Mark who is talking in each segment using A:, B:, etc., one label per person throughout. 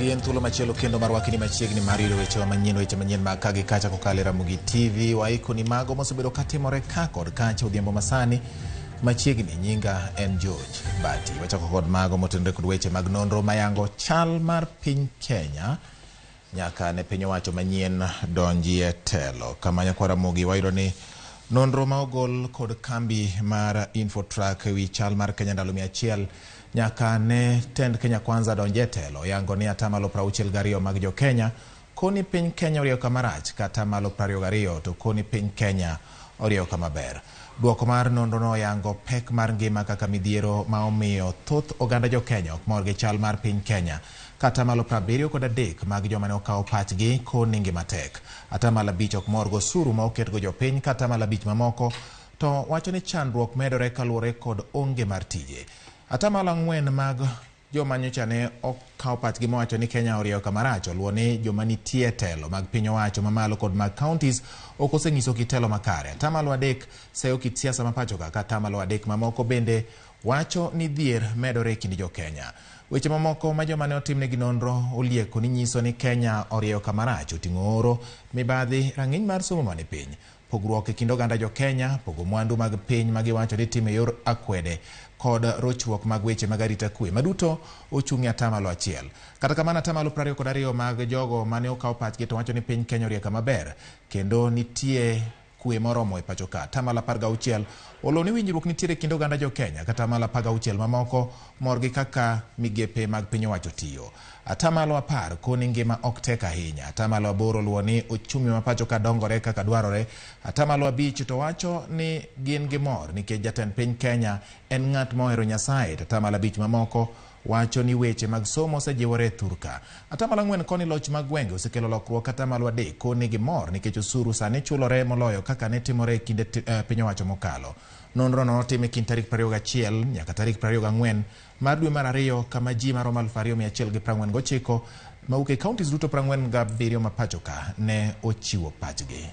A: Ramogi en thuolo machielo kendo mar wakini machiegni mar yudo wechewa manyien, weche manyien mag ka gi kacha kokalo e Ramogi TV. Waikoni mago mosebedo katimore ka kod kacha odhiambo masani machiegni. Nyinga en George Bati. Wachako kod mago motenore kod weche mag nonro mayango chal mar piny Kenya nyaka ne piny owacho manyien donjie telo. Kama nyakwa Ramogi wayudo ni nonro ma ogol kod kambi mar Infotrack ewi chal mar Kenya ndalo 100 nyaka ne tend Kenya Kwanza donje telo yango ni atamalo 62 mag jo Kenya koni piny Kenya orieyo kama rach ka atamalo 22 to koni piny Kenya orieyo kama ber. Duoko mar nonrono oyango pek mar ngima kaka midhiero ma omiyo thoth oganda jo Kenya ok mor gi chal mar piny Kenya. Ka atamalo 73 mag joma ne okawo pachgi koni ngima tek. Atamalo 5 ok mor gosuru ma oketgo jopiny ka atamalo 5 mamoko to wacho ni chandruok medore kaluwore kod onge mar tije. Atamalo 4 mag joma nyocha ne okawo pachgi mowacho ni Kenya orieyo kama rach oluwo ni joma nitie telo mag piny owacho mamalo kod mag counties ok osenyiso kit telo makare. Atamalo 3 seyo kit siasa ma pacho ka, ka atamalo 3 mamoko bende wacho ni dhier medore e kind jo Kenya. Weche mamoko ma joma ne otimnegi nonro olieko ni nyiso ni Kenya orieyo kama rach oting'o oro, mibadhi, rang'iny mar somo mani piny, pogruok e kind oganda jo Kenya, pogo mwandu mag piny ma giwacho ni itimo e yor akwede kod rochruok mag weche mag arita kwe maduto ochung' e atamalo 1. Kata kamano atamalo 22 mag jogo mane okawo pachgi to wacho ni piny Kenya orie kama ber kendo nitie kwe moromo e pacho ka. Atamalo 16 olo ni winjruok nitiere e kind oganda jo Kenya kata atamalo 16 mamoko mor gi kaka migepe mag piny owacho tiyo. Atamalo 10 koni ngima ok tek ahinya. Atamalo 8 luwo ni ochumi ma pacho ka dongore kaka dwarore. Atamalo 5 to wacho ni gin gi mor nikech jatend piny Kenya en ng'at mohero Nyasaye. To atamalo 5 mamoko wacho ni weche mag somo osejiwore e thurka. Atamalo 4 koni loch mag gwenge osekelo lokruok. Atamalo 3 koni gimor nikech osuru sani chulore moloyo kaka ne timore e kinde piny owacho mokalo. Nonro no notim e kind tarik 21 nyaka tarik 24 mar dwe mar 2 kama ji maromo 2149 mawuok e counties duto 47 ma pacho ka ne ochiwo pachgi.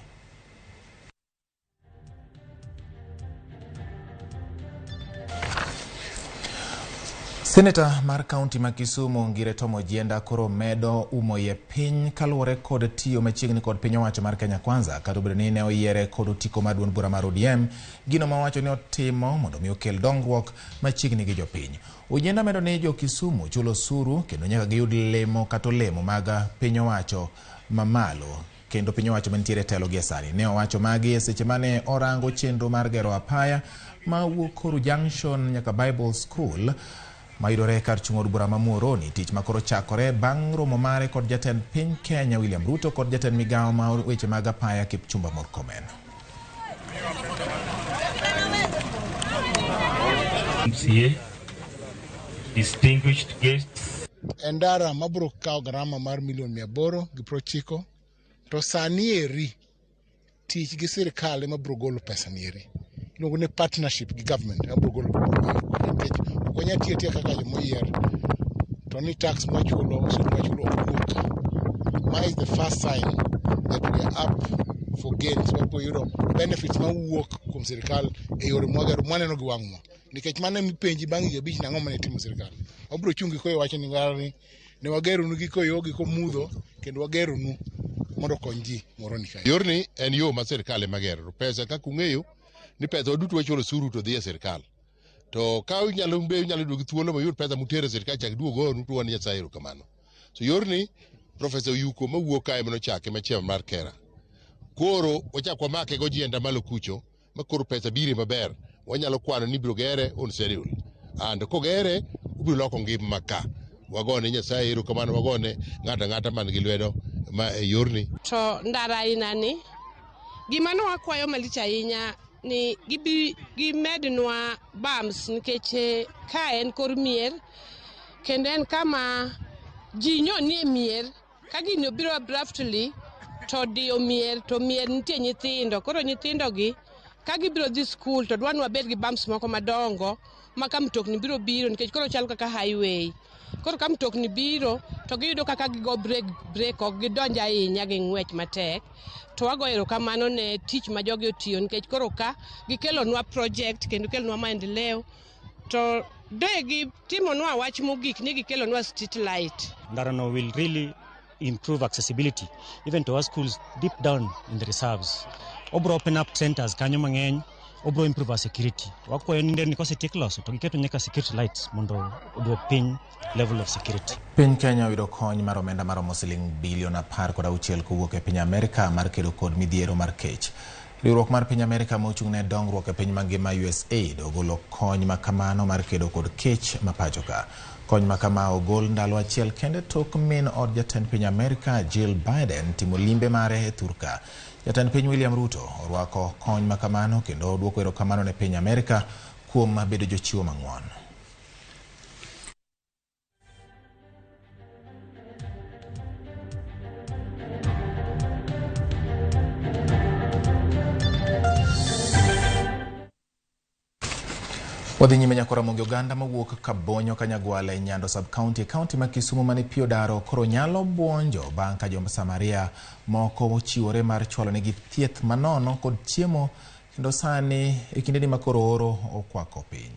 A: Seneta mar kaunti ma Kisumu Ngire Tom Ojienda koro medo umo iye piny kaluwore kod tiyo machiegni kod piny owacho mar Kenya Kwanza kata obedo ni ne oyiere kod otiko mar duond bura mar ODM, gino ma owacho ni otimo mondo mi okel dongruok machiegni gi jopiny. Ojienda medo ni jo Kisumu chulo osuru kendo nyaka giyud lemo kata olemo mag piny owacho mamalo kendo piny owacho mantiere telo gie sani. Ne owacho magi e seche mane orango chenro mar gero apaya ma wuok Koru Junction nyaka Bible School mayudore kar chung' od bura ma Muhoroni, tich ma koro chakore bang' romo mare kod jatend piny Kenya William Ruto kod jatend migawo ma weche mag apaya Kipchumba Murkomen.
B: MCA, distinguished guests.
C: En ndara mabiro kawo garama mar milion 890, to sani eri tich gi sirikal ema biro golo pesa ni eri. Iluongo ni partnership gi government ema biro golo pesa nikech ok wanyal tiyo atiya kaka jomoyier to ni tax mwachulo, osuru mwachulo ok wuog ka. Ma is the first sign that we are up for gains, wabiro yudo benefits mawuok kuom sirikal e yore mwagero mwaneno gi wang'wa. Nikech mano emipenji bang' higa 5 ni ang'o mane itimo sirikal. Wabiro chung' gi koyo wacho ni ng'ani ne wageronu gi koyo gi komudho kendo wageronu mondo okony ji Muhoroni kae.
D: Yorni en yo ma sirikal ema gero. To pesa kaka ung'eyo ni pesa waduto wachulo osuru to dhi e sirikal. To ka unyalo be unyalo yudo gi thuolo mayud pesa mutero e sirikal chak duogo ornu to wan Nyasaye erokamano. So yorni Professor Oyuko mawuok kae manochake ma chairman mar KERA. Koro wachak wamake go jienda malo kucho ma koro pesa bire maber. Wanyalo kwano ni ibiro gere on schedule. And kogere obiro loko ngima ka. Wagone Nyasaye erokamano, wagone ng'ato ang'ata man gi lwedo ma e yorni.
E: To ndara aina ni, gima ne wakwayo malich ahinya ni gibi gimednwa bumps nikech ka en kor mier kendo en kama ji nyonie mier. Ka gini obiro abruptly to diyo mier, to mier nitie nyithindo. Koro nyithindogi ka gibiro dhi skul to dwa ni wabed gi bumps moko madongo ma ka mtokni biro biro nikech koro chal kaka highway. Koro ka mtokni biro to giyudo kaka gigo brake ok gidonj ahinya gi ng'wech matek. To wago erokamano ne tich ma jogi otiyo nikech koro ka gikelonwa project kendo kelonwa maendeleo. To de gitimonwa wach mogik ni gikelonwa street light.
B: Ndarano will really improve accessibility even to our schools deep down in the reserves. Obro open up centers kanyo mang'eny, obro improve our security. Wakwayo ni nderni kosetiek loso to giketo nyaka security lights mondo oduok piny level of security.
A: Piny Kenya oyudo kony mar omenda maromo siling bilion 16 kowuok e piny Amerka mar kedo kod midhiero mar kech. Riwruok mar piny Amerka mochung' ne dongruok e piny mangima USAID ogolo kony makamano mar kedo kod kech ma pacho ka. Kony makama ogol ndalo achiel kende tok min od jatend piny Amerka Jill Biden timo limbe mare e thurka. Jatend piny William Ruto orwako kony makamano kendo oduoko erokamano ne piny Amerka kuom bedo jochiwo mang'won. Wadhi nyime nyakora Ramogi. Oganda mawuok Kabonyo Kanyagwal e Nyando sub-county e kaunti ma Kisumu mane pi odaro koro nyalo buonjo bang' ka jo-Samaria moko ochiwore mar chwalo negi thieth manono kod chiemo kendo sani e kindeni ma koro oro okwako piny.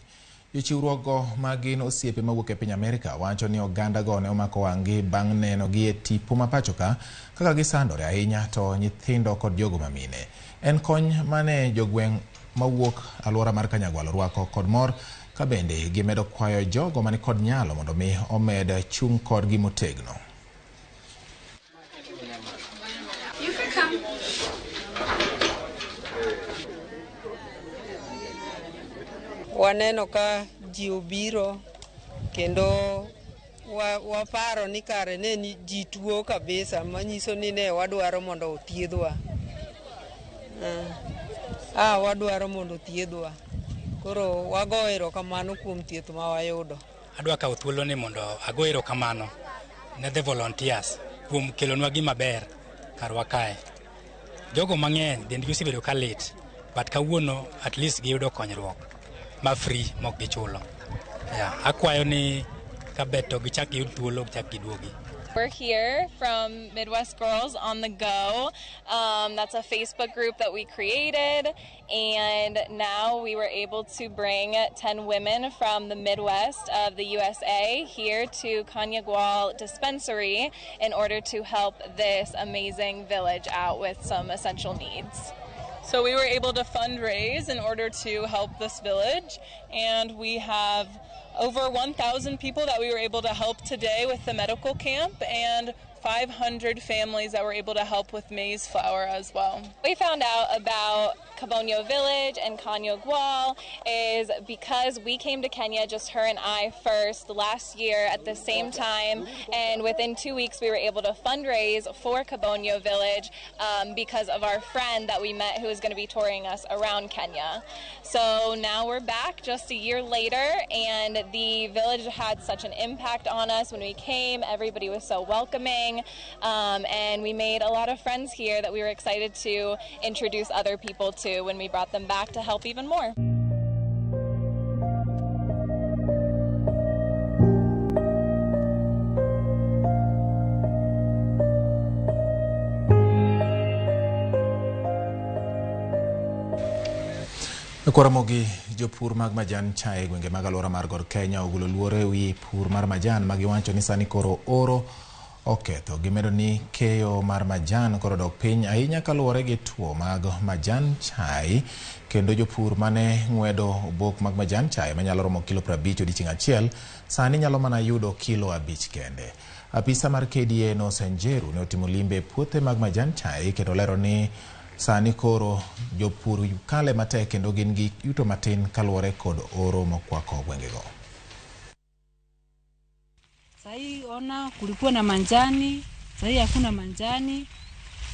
A: Jochiwruokgo ma gin osiepe mawuok e piny Amerka wacho ni oganda go ne omako wang'gi bang' neno gi e tipo ma pacho ka kaka gisandore ahinya to nyithindo kod jogo mamine. En kony mane jogweng' mawuok alwora mar Kanyagwal orwako kod mor ka bende gimedo kwayo jogo mani kod nyalo mondo mi omed chung' kodgi motegno.
F: You can come.
G: Waneno ka ji obiro kendo waparo ni kare ne ni ji tuo kabisa, manyiso ni ne wadwaro mondo othiedhwa. Wadwaro mondo othiedhwa. Koro wago erokamano kuom thieth ma wayudo.
H: Adwa kawo thuolo ni mondo ago erokamano ne the volunteers kuom kelonwa gima ber karwa kae. Jogo mang'eny dendgi osebedo ka lit, but kawuono at least giyudo konyruok ma free mok gichulo. Yeah, akwayo ni kabet to gichak giyud thuolo gichak giduogi.
F: We're here from Midwest Girls on the Go. That's a Facebook group that we created, and now we were able to bring 10 women from the Midwest of the USA here to Kanyagwal Dispensary in order to help this amazing village out with some essential needs.
I: So we were able to fundraise in order to help this village, and we have over 1,000 people that we were able to help today with the medical camp, and 500 families that were able to help with maize flour as well.
F: We found out about Kabonyo Village and Kanyagwal is because we came to Kenya, just her and I first, last year at the same time, and within 2 weeks we were able to fundraise for Kabonyo Village because of our friend that we met who was going to be touring us around Kenya. So now we're back just a year later, and the village had such an impact on us when we came. Everybody was so welcoming. And we made a lot of friends here that we were excited to introduce other people to when we brought them back to help even more.
A: Ramogi, jopur mag majan chae e gwenge mag alwora mar God Kenya ogolo luoro e wi pur mar majan ma giwacho ni sani koro oro oketho. Gimedo ni keyo mar majan koro dok piny ahinya kaluwore gi tuo mag majan chai, kendo jopur mane ng'wedo obok mag majan chai manyalo romo kilo 50 odiochieng' achiel sani nyalo mana yudo kilo 5 kende. Apisa mar KDA Innocent Njeru ne otimo limbe e puothe mag majan chai kendo lero ni sani koro jopur kale matek kendo gin gi yuto matin kaluwore kod oro mokwako gwengego.
J: Sahii ona kulikuwa na manjani, sahii hakuna manjani.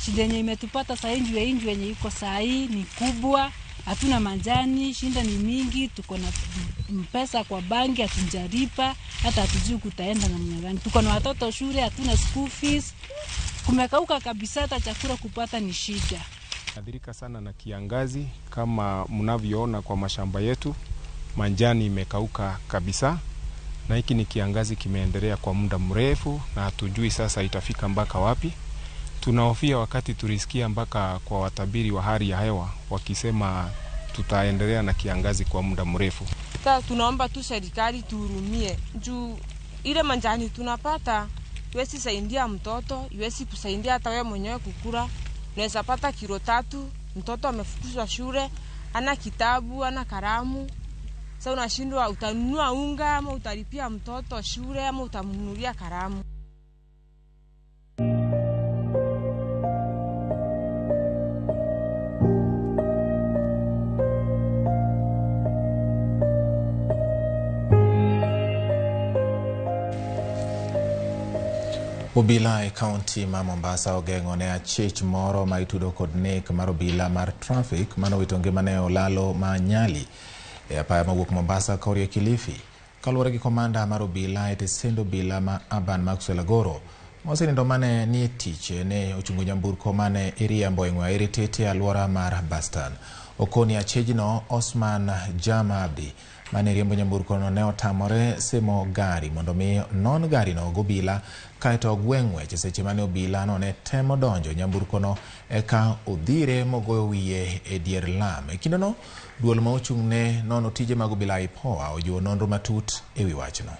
J: Shida yenye imetupata sahii njue injue yenye iko sahii ni kubwa, hatuna manjani, shinda ni mingi, tuko na pesa kwa banki hatujalipa, hata hatujui kutaenda namna gani. Tuko na watoto shule, hatuna school fees. Kumekauka kabisa, hata chakula kupata ni shida.
K: Athirika sana na kiangazi kama mnavyoona kwa mashamba yetu, manjani imekauka kabisa. Na hiki ni kiangazi kimeendelea kwa muda mrefu na hatujui sasa itafika mpaka wapi. Tunahofia wakati tulisikia mpaka kwa watabiri wa hali ya hewa wakisema tutaendelea na kiangazi kwa muda mrefu.
L: Sasa tunaomba tu serikali tuhurumie juu ile manjani tunapata iwezi saidia mtoto, iwezi kusaidia hata wewe mwenyewe kukula. Unaweza pata kilo 3, mtoto amefukuzwa shule, ana kitabu, ana kalamu. Sasa unashindwa utanunua unga ama utalipia mtoto shule ama utamnunulia kalamu.
A: Obila e kaunti ma Mombasa ogeng'o ne achich moro ma itudo kod nek mar obila mar traffic manowito ngimane e olalo ma Nyali e apaya mawuok Mombasa korie Kilifi. Kaluwore gi komanda mar obila e tesend obila ma Aban Maxwell Agoro, mosenindo mane nie tich ne ochungo nyamburko mane iriembo e ng'we airititi e alwora mar Bastan. Okoni achijno Osman Jama Abdi mane riembo nyamburkono ne otamore simo gari mondo mi non garino gobila kaeto ogwe ng'wech seche mane obila no ne temo donjo nyamburkono eka odhire mogoyo wiye e dier lam. E kindeno duol ma ochung' ne nono tije mag obila IPOA ojiwo nonro matut e wi wachno.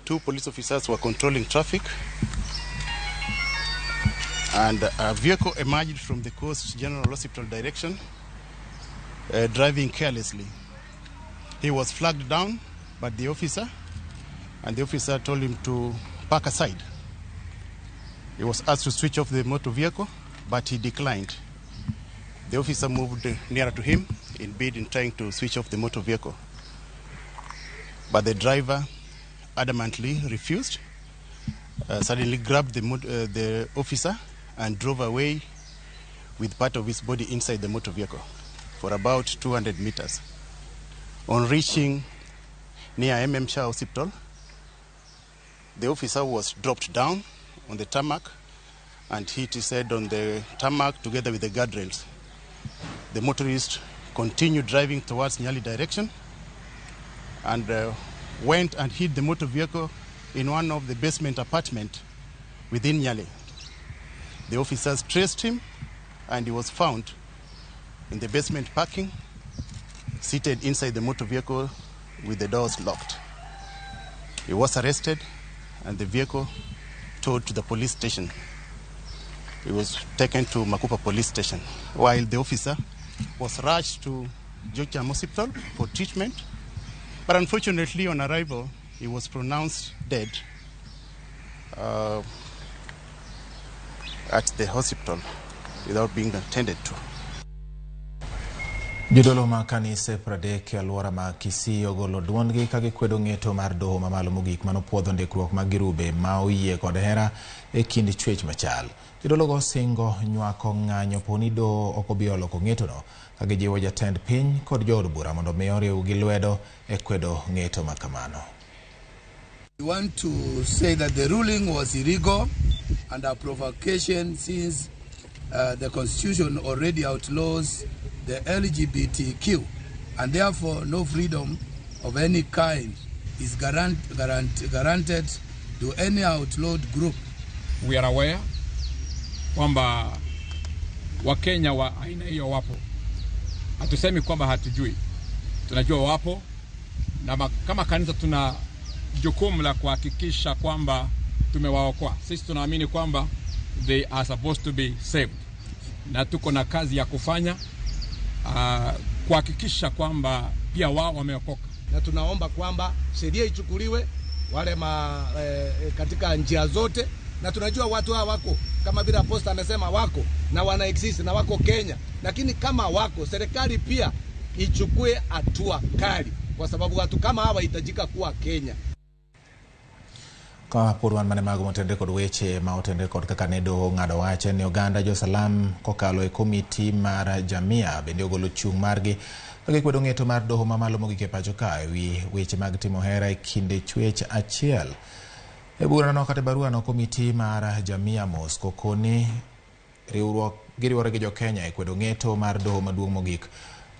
M: Two police officers were controlling traffic, and a vehicle emerged from the Coast General Hospital direction, driving carelessly. He was flagged down by the officer, and the officer told him to park aside. He was asked to switch off the motor vehicle, but he declined. The officer moved nearer to him in bid in trying to switch off the motor vehicle. But the driver adamantly refused, suddenly grabbed the officer and drove away with part of his body inside the motor vehicle for about 200 meters. On reaching near MM Shah Hospital, the officer was dropped down on the tarmac and hit his head on the tarmac together with the guardrails. The motorist continued driving towards Nyali direction and went and hit the motor vehicle in one of the basement apartment within Nyali. The officers traced him and he was found in the basement parking, seated inside the motor vehicle with the doors locked. He was arrested and the vehicle towed to the police station. He was taken to Makupa police station, while the officer was rushed to Jocham Hospital for treatment. But unfortunately, on arrival, he was pronounced dead at the hospital without being attended to.
A: Jodolo ma kanise 30 e alwora ma Kisii ogolo duondgi ka gikwedo ng'eto mar doho mamalo mogik manopuodho ndikruok mag girube ma oyie kod hera e kind chwech machal. Jodologo singo nywako ng'anyo poni doho ok obi oloko ng'etono ka gijiwo jatend piny kod jood bura mondo mi oriwgi lwedo e kwedo ng'eto ma kamano.
N: We want to say that the ruling was illegal and a provocation since the constitution already outlaws the LGBTQ, and therefore no freedom of any kind is guaranteed to any outlawed group.
O: We are aware kwamba Wakenya wa aina hiyo wapo. Hatusemi kwamba hatujui, tunajua wapo, na kama kanisa tuna jukumu la kuhakikisha kwamba tumewaokoa. Sisi tunaamini kwamba they are supposed to be saved, na tuko na kazi ya kufanya kuhakikisha kwamba pia wao wameokoka.
P: Na tunaomba kwamba sheria ichukuliwe wale katika njia zote, na tunajua watu hawa wako kama vile Apostle amesema wako na wana exist na wako Kenya, lakini kama wako, serikali pia ichukue hatua kali kwa sababu watu kama hawa hitajika kuwa Kenya.
A: Ka pod wan mane mago motenore kod weche ma otenore kod kaka ne doho ng'ado wach ne oganda jo-Salam kokalo e komiti mar Jamia bende ogolo chung' margi ka gikwedo ng'eto mar doho mamalo mogik e pacho ka e wi weche mag timo hera e kinde chwech achiel. E burano kata baruano, komiti mar Jamia Mosque okoni riwruok giriwore gi jo-Kenya e kwedo ng'eto mar doho maduong' mogik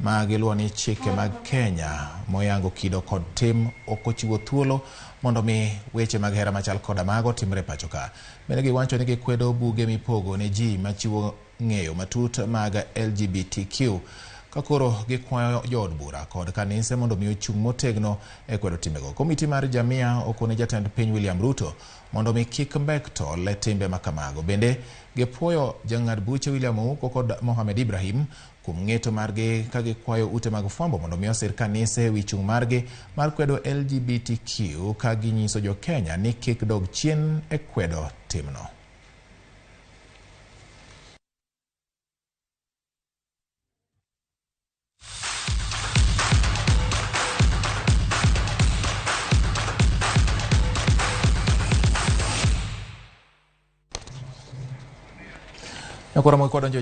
A: ma giluwo ni chike mag Kenya moyango kido kod tim ok ochiwo thuolo mondo mi weche mag hera machal koda mago timre pacho ka. Bende giwacho ni gikwedo buge mipogo ne ji machiwo ng'eyo matut mag LGBTQ ka koro gikwayo jood bura kod kanise mondo mi ochung' motegno e kwedo timbego. Komiti mar Jamia okone jatend piny William Ruto mondo mi kik mbek tol e timbe makamago. Bende gipuoyo jang'ad buche William Ouko kod Mohamed Ibrahim kuom ng'eto margi ka gikwayo ute mag fwambo mondo mi osir kanise ewi chung' margi mar kwedo LGBTQ ka ginyiso jo Kenya ni kik dog chien e kwedo timno. Nyakoro mokwadonjo.